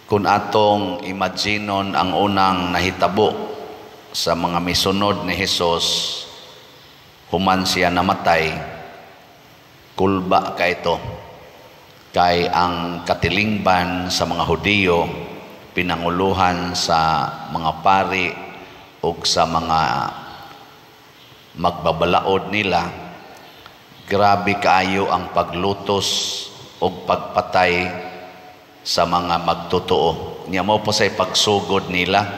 Kung atong imaginon ang unang nahitabo sa mga misunod ni Hesus human siya namatay, kulba ka ito. Kay ang katilingban sa mga Hudiyo, pinanguluhan sa mga pari o sa mga magbabalaod nila, grabe kaayo ang paglutos o pagpatay sa mga magtotoo. Nya mao pa say pagsugod nila.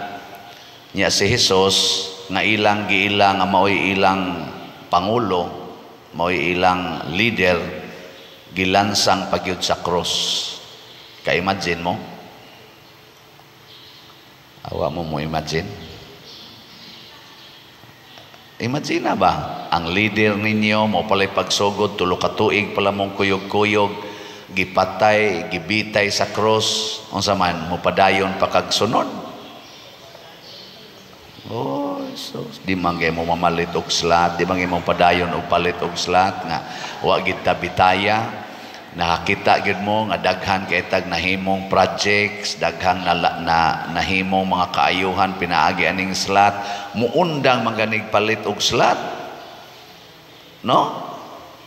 Nya si Jesus nga ilang giila nga maoy ilang pangulo, maoy ilang leader, gilansang pagyud sa cross. Ka-imagine mo? Awa mo mo imagine? Imagine na ba? Ang leader ninyo, mo pala'y pagsugod, 3 ka tuig pala mong kuyog-kuyog, gipatay, gibitay sa cross, unsa man, mo padayon pa kag sunod. Oh, so di man kay mo mamalit og slat, di man kay mo padayon og palit og slat nga wa gid ta bitaya. Nakakita gyud mo nga daghan kay tag nahimong projects, daghan na nahimong mga kaayuhan pinaagi aning slat, muundang man ganig palit og slat. No?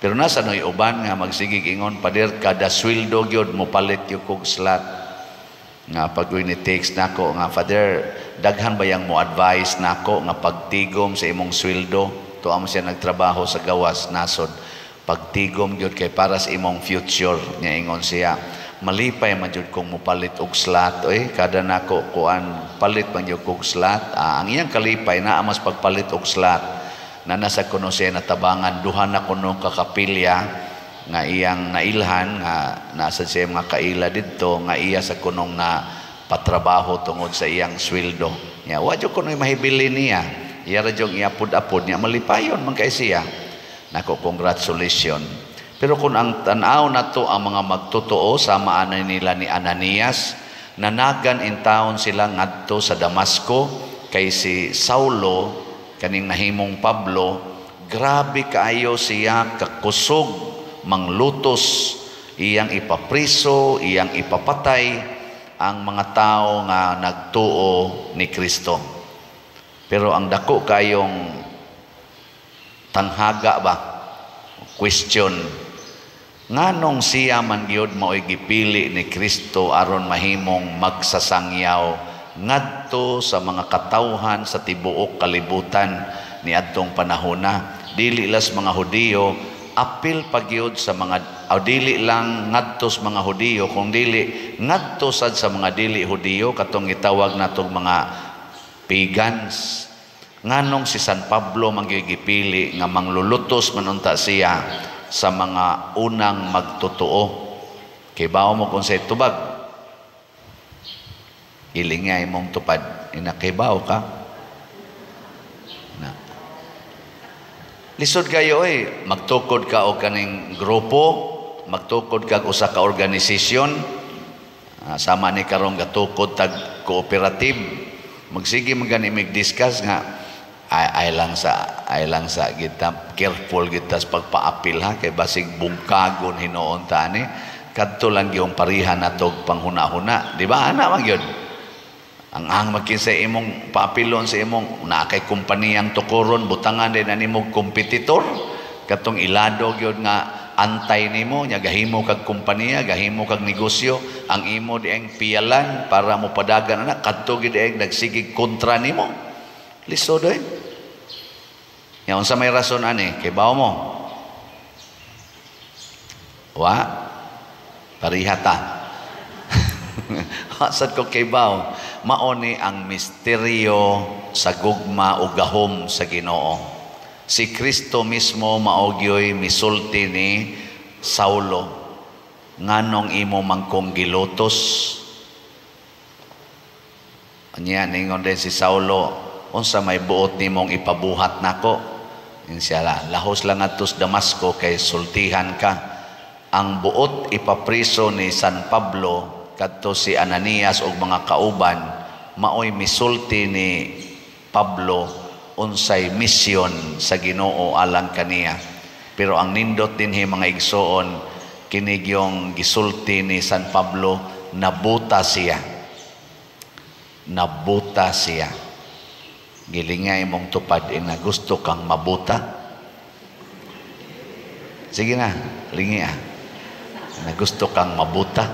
Pero nasa noy uban nga magsigig ingon, "Pader, kada sweldo gyud mo palit gyud kog slat." Nga pag ni text nako nga, "Father, daghan ba yang mo advice nako nga pagtigom sa imong sweldo?" Tuwa mo siya nagtrabaho sa gawas nasod. "Pagtigom gyud kay para sa imong future." Nya ingon siya, "Malipay man jud kong mopalit og slat oy, kada nako kuan palit man jud kog slat." Ah, ang iyang kalipay naa mas pagpalit og slat na nasa kuno siya natabangan duha na kuno ka kapilya nga iyang nailhan nga nasa siya mga kaila didto nga iya sa kunong na patrabaho tungod sa iyang sweldo. Nya wa jud kuno'y mahibili niya. Iya ra jud iapod-apod niya, malipayon man kay siya. Nako, congratulations. Pero kung ang tan-aw nato ang mga magtotoo sama ana nila ni Ananias, nanagan in town sila ngadto sa Damasco kay si Saulo kaning nahimong Pablo, grabe kaayo siya kakusog manglutos, iyang ipapriso, iyang ipapatay ang mga tao nga nagtuo ni Kristo. Pero ang dako kayong tanghaga ba? Question. Nganong siya man gyud mao'y gipili ni Kristo aron mahimong magsasangyaw ngadto sa mga katawhan sa tibuok kalibutan niadtong panahona? Dili las mga Hudiyo, apil pagyud sa mga o dili lang ngadto sa mga Hudiyo kung dili ngadto sad sa mga dili Hudiyo, katong gitawag natong mga pagans. Nganong si San Pablo manggigipili nga manglulutos man unta siya sa mga unang magtotoo? Kay bawo mo kung sa tubag ilingay mong tupad inakibaw ka na lisod kayo eh. Magtukod ka og kaning grupo, magtukod ka og usa ka organisasyon, sama ni karong gatukod tag cooperative, magsige man gani mig discuss nga ay lang sa kita, careful kita sa pagpaapil ha, kay basig bungkagon hinuon ta ani. Kadto lang yung parihan natog panghuna-huna, di ba? Ana man gyud ang magkinsa imong paapilon sa imong naa kay kompaniyang tukuron, butangan din ani mo kompetitor katong ilado gyud nga antay nimo. Nya gahimo kag kompanya, gahimo kag negosyo, ang imo dieng piyalan para mo padagan ana, kadto gid dieng nagsigig kontra nimo. Lisod oy. Nya unsa may rason ani? Kay bawo mo? Wa pariha ta. Sad ko kay bawo. Mao ni ang misteryo sa gugma o gahom sa Ginoo. Si Kristo mismo mao gyoy misulti ni Saulo, "Nganong imo mangkong gilutos?" Anya ningon din si Saulo, "Unsa may buot nimong ipabuhat nako?" Ingon siya, "Lahos lang adto sa Damasco kay sultihan ka." Ang buot ipapriso ni San Pablo kadto si Ananias ug mga kauban, maoy misulti ni Pablo unsay misyon sa Ginoo alang kaniya. Pero ang nindot dinhi, mga igsoon, kini gyung gisulti ni San Pablo, nabuta siya. Nabuta siya. Gilingay mong tupad ina, gusto kang mabuta? Sige na, lingi ah. Na gusto kang mabuta?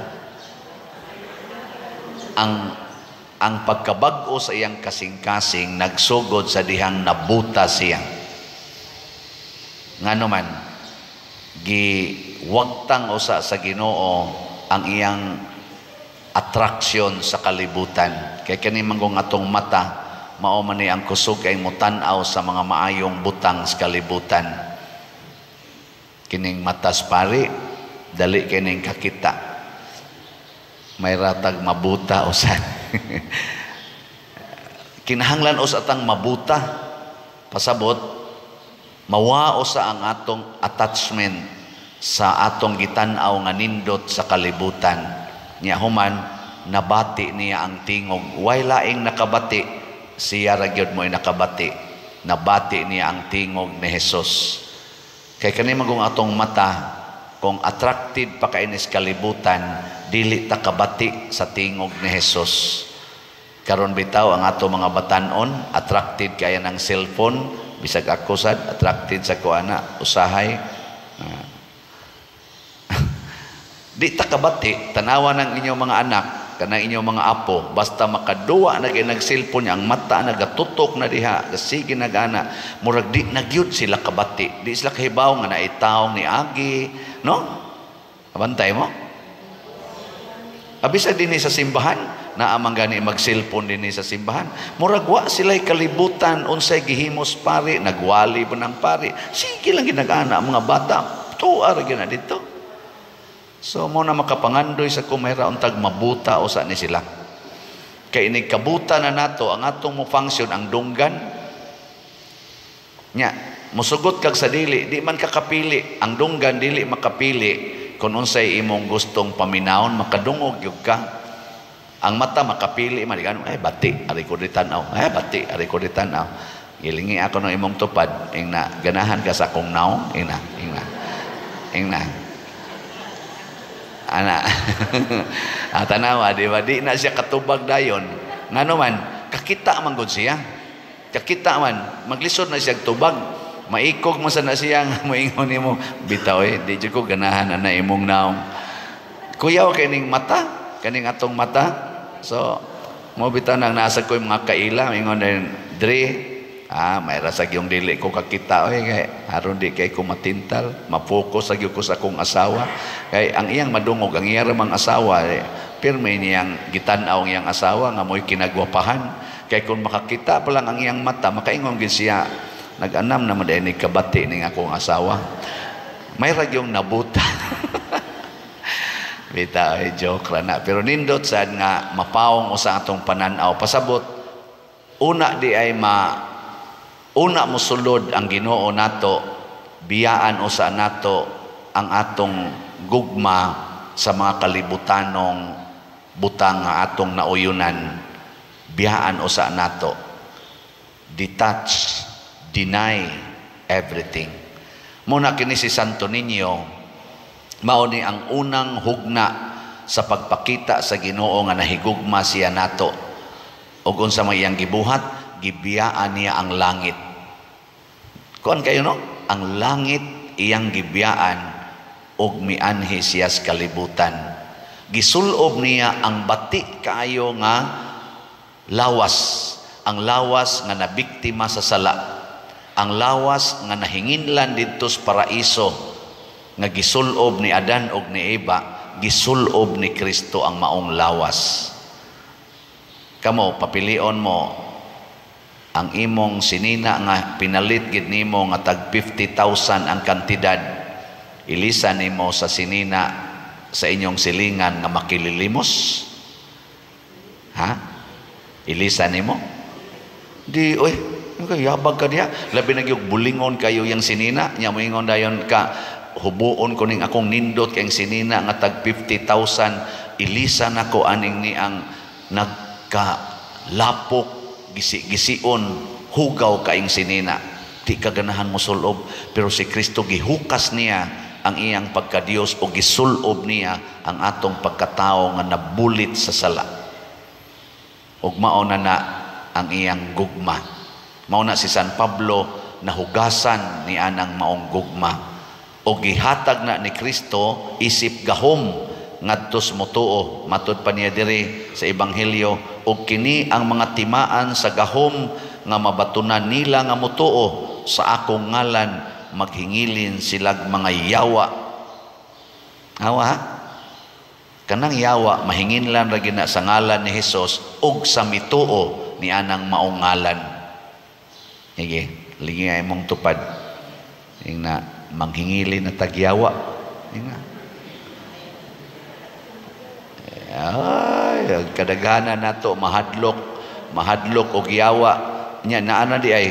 Ang pagkabag-o sa iyang kasing-kasing nagsugod sa dihang nabuta siya. Ngano man giwagtang usa sa Ginoo ang iyang attraction sa kalibutan. Kay kani man atong mata, mao man ni ang kusog kay motan-aw sa mga maayong butang sa kalibutan. Kining matas pari, dali kining kakita. May ratag mabuta usan. Kinahanglan usa tang mabuta. Pasabot, mawao sa ang atong attachment sa atong gitan-aw nga nindot sa kalibutan. Nya human, nabati niya ang tingog. Way laing nakabati, siya ra gyud mo'y nakabati. Nabati niya ang tingog ni Jesus. Kay kani magong atong mata, kung attracted pa kainis kalibutan, dili ta kabati sa tingog ni Jesus. Karon bitaw ang ato mga batanon, attracted kaya ng cellphone, bisag ako sad attracted sa kuana, usahay. Di ta kabati, tanawa ng inyong mga anak, kanang inyong mga apo, basta makaduwa na kay nag-cellphone niya, ang mata nagatutok na diha, sige nagana, murag di nagyud sila kabati, di sila kahibaw nga naitawong ni agi, no? Abantay mo? Abisa dinhi sa simbahan, naamang gani mag-cellphone dinhi sa simbahan. Murag wa sila'y kalibutan unsay gihimos pari, nagwali ba ng pari. Sige lang ginagana ang mga bata, tuwa ra gyud na dito. So mo na makapangandoy sa kumera untag mabuta o sa ni sila. Kay inig kabuta na nato ang atong mo function ang dunggan. Nya, musugot kag sa dili, di man kakapili. Ang dunggan dili makapili kung unsay imong gustong paminawon, makadungog gyud ka. Ang mata makapili man, ay bati, ari ko di tan-aw. Ay bati, ari ko di tan-aw. Gilingi ako ng imong tupad, ingna ganahan ka sa akong naong, ingna, ingna. Ingna. Ana. Ah, tanawa, di ba? Di na siya katubag dayon. Ngano man, kakita man gud siya. Kakita man, maglisod na siya tubag. Maikog man sa na siya nga moingon nimo, bitaw eh, di jud ko ganahan ana imong naong. Kuyaw kining mata, kaning atong mata. So, mo bitaw nang nasa ko yung mga kaila, ingon din, Dre, may rasag yung dili ko kakita, oy, kay aron di kay ko matintal, ma-focus sa gyud ko sa akong asawa. Kay ang iyang madungog, ang iyang ramang asawa, eh, pirmi niyang gitan-aw ang iyang asawa nga mo'y kinagwapahan. Kay kung makakita pa lang ang iyang mata, makaingon gid siya, nag-anam naman dahil ni kabati ning akong asawa. May ragyong nabuta. Bita, ay joke ra na. Pero nindot sad nga mapaong usa atong pananaw. Pasabot, una di ay una mosulod ang Ginoo nato, biyaan usa nato ang atong gugma sa mga kalibutanong butang nga atong nauyunan. Biyaan usa nato. Detach, deny everything. Muna kini si Santo Niño, mao ni ang unang hugna sa pagpakita sa Ginoo nga nahigugma siya nato. Ug unsa may iyang gibuhat, gibiyaan niya ang langit. Kuan kayo no? Ang langit iyang gibiyaan ug mianhi siya sa kalibutan. Gisulob niya ang bati kaayo nga lawas, ang lawas nga nabiktima sa sala, ang lawas nga nahinginlan didto sa paraiso nga gisulob ni Adan og ni Eva, gisulob ni Kristo ang maong lawas. Kamo papilion mo ang imong sinina nga pinalit gid nimo nga tag 50,000 ang kantidad, ilisa nimo sa sinina sa inyong silingan nga makililimos? Ha? Ilisa nimo? Di, oy, yabag ka diha. Labi na gyud bulingon kayo yang sinina, nya moingon dayon ka, hubuon ko ning akong nindot kayong sinina nga tag 50,000, ilisa nako aning ni ang nagkalapok, gisi-gision, hugaw kaing sinina. Di ka ganahan mo sulob, pero si Kristo gihukas niya ang iyang pagkadiyos o gisulob niya ang atong pagkatao nga nabulit sa sala. Ug mao na na ang iyang gugma. Mao na si San Pablo nahugasan ni anang maong gugma. O gihatag na ni Kristo isip gahom ngadto sa motuo. Matud pa niya diri sa Ebanghelyo, og kini ang mga timaan sa gahom nga mabatunan nila nga motuo sa akong ngalan, maghingilin silag mga yawa. Awa ha? Kanang yawa mahinginlan ra gina sa ngalan ni Hesus ug sa mituo ni anang maong ngalan. Sige, lingi ay mong tupad. Ingna manghingilin na tagyawa. Ingna. Ay, kadaghanan nato mahadlok, mahadlok og yawa. Nya naa na di ay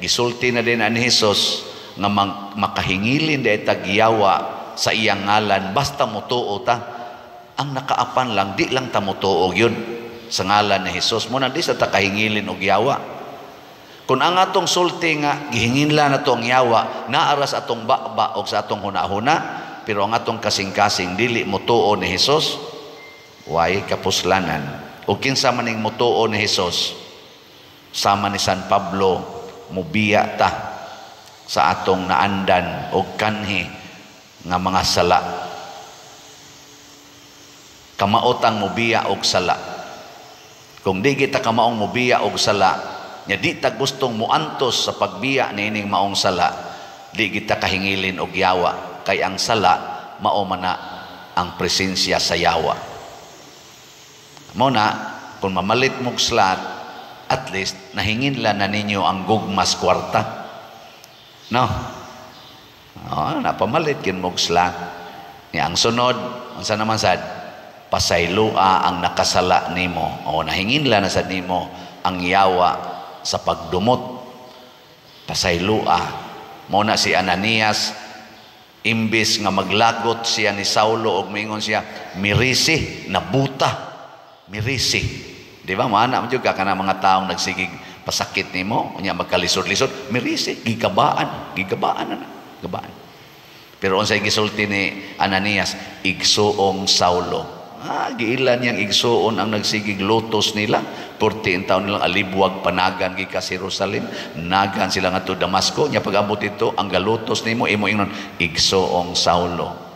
gisulti na din ani Hesus nga makahingilin di ay tagyawa sa iyang ngalan basta motuo ta. Ang nakaapan lang, di lang ta motuo gyud sa ngalan ni Hesus. Mo na di sa ta kahingilin og yawa. Kung ang atong sulti nga gihinginla na to ang yawa, naaras atong baba og sa atong hunahuna, pero ang atong kasing-kasing dili motuo ni Hesus, way kapuslanan. O kinsa maning motuo ni Hesus, sama ni San Pablo, mubiya ta sa atong naandan og kanhi nga mga sala. Kamaot ang mubiya og sala. Kung di kita kamaong mubiya og sala, nya di ta gustong muantos sa pagbiya niining maong sala, di kita kahingilin og yawa, kay ang sala mao man na ang presensya sa yawa. Mao na kung mamalit mog slot, at least nahinginlan na ninyo ang gugmas kwarta. No? Oh, napamalit kin mog slot. Nya ang sunod, unsa naman sad? Pasayloa ang nakasala nimo. O nahinginlan na sad nimo ang yawa sa pagdumot. Pasayloa. Mao na si Ananias, imbis nga maglagot siya ni Saulo og mingon siya, mirisi, nabuta. Mirisi. Di ba? Maana man jud ka kana mga taong nagsigig pasakit nimo, unya magkalisod-lisod, mirisi, gigabaan, gigabaan na, gabaan. Pero unsay gisulti ni Ananias? Igsuong Saulo. Ah, giilan niyang igsuon ang nagsigig lotos nila. Purti in taon nilang alibwag panagan gikas Jerusalem, nagan sila ngadto Damasco. Nya pag-abot ito, ang galutos nimo imo ingnon igsuong Saulo.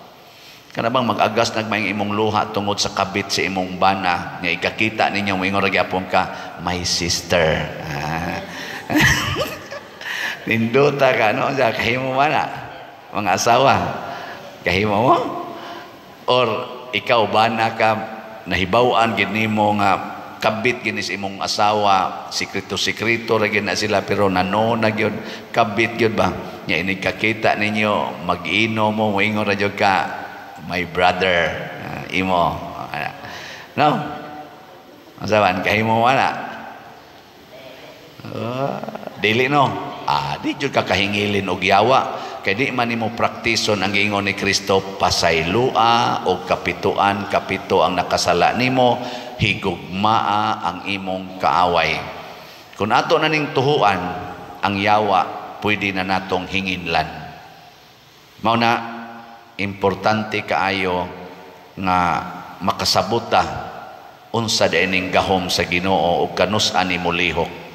Kana bang mag-agas nagmaing imong luha tungod sa kabit sa imong bana, nga ikakita ninyo moingon ra gyapon ka, my sister. Ah. Nindota ka no, sa kahimo man na mga asawa. Kahimo mo? Or ikaw bana ka, nahibaw-an gid nimo nga kabit gid sa imong asawa, sikreto-sikreto ra gid na sila pero nano na gyud kabit gyud ba. Nya inig kakita ninyo mag-ino mo, moingon ra gyud ka, my brother, imo. No? Unsa man kahimo wala? Dili no. Ah, di jud ka kahingilin og yawa kay di man nimo praktison ang giingon ni Kristo, pasayloa og kapituan kapito ang nakasala nimo, higugmaa ang imong kaaway. Kung ato na ning tuhuan ang yawa, pwede na natong hinginlan. Mao na importante kaayo nga makasabota unsa ning gahom sa Ginoo ug kanus-an nimo lihok.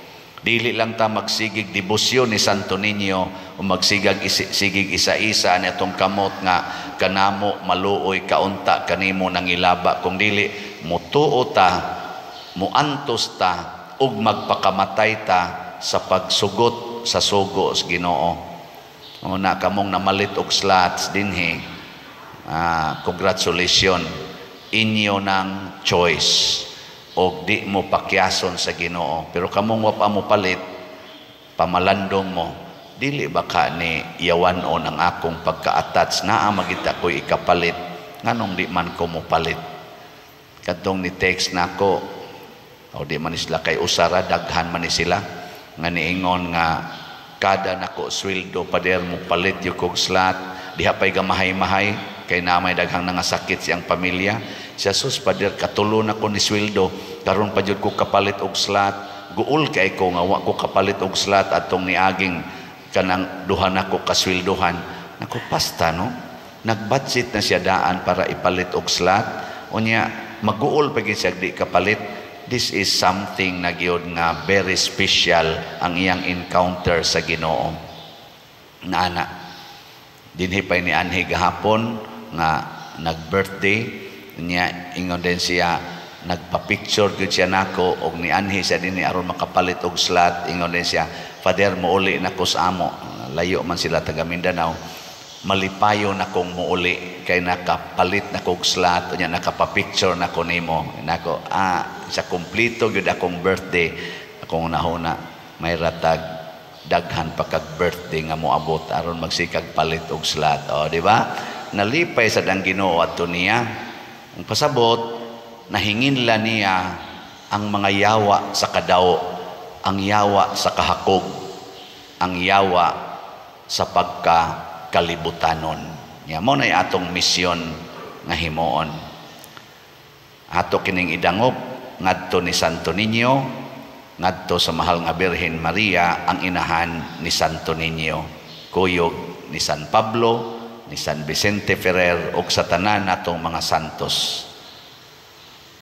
Dili lang ta magsigig debosyon ni Santo Niño o magsigag sigig isa-isa ni atong kamot nga kanamo maluoy kaunta kanimo nangilaba, kung dili mutuo ta, muantos ta ug magpakamatay ta sa pagsugot sa sugo sa Ginoo. O na kamong namalit og slots dinhi, congratulations, inyo ng choice og di mo pakyason sa Ginoo. Pero kamong wa pa mo palit, pamalandong mo, dili ba ka ni yawan-on ang akong pagka-attach, naa magita ko'y ikapalit, nganong di man ko mo palit? Kadtong ni text nako, o di man sila kay usara, daghan man ni sila nga niingon nga kada nako sweldo, pader, mo palit yung kog slot, diha pa'y gamahay-mahay kay namay daghang nangasakit siyang pamilya. Siya, sus pader, katulo na ko ni sweldo, karon pa jud ko kapalit og slot, guol kay ko nga wa ko kapalit og slot atong niaging kanang duha nako kasweldohan. Nako pasta no, nagbudget na siya daan para ipalit og slot, unya maguol pa gid siya di kapalit. This is something na gyud nga very special ang iyang encounter sa Ginoo. Naana dinhi pa ni anhi gahapon nga nag-birthday niya. Ingon din siya, nagpa-picture gyud siya nako og nianhi siya dinhi aron makapalit og slot. Ingon din siya, "Father, mouli na ko sa amo." Layo man sila, taga Mindanao. "Malipayo na kong muuli kay nakapalit na kog slot, unya nakapa-picture na ko nimo." Nako, ah, sa kumpleto gyud akong birthday. Akong nahuna, may ratag daghan pa kag birthday nga moabot aron magsikag palit og slot. O, di ba? Nalipay sad ang Ginoo adto niya. Ang pasabot, nahinginla niya ang mga yawa sa kadaw, ang yawa sa kahakog, ang yawa sa pagka kalibutanon. Ya mo na atong misyon nga himuon. Ato kining idangop ngadto ni Santo Niño, ngadto sa mahal nga Birhen Maria, ang inahan ni Santo Niño, kuyog ni San Pablo, ni San Vicente Ferrer ug sa tanan natong mga santos.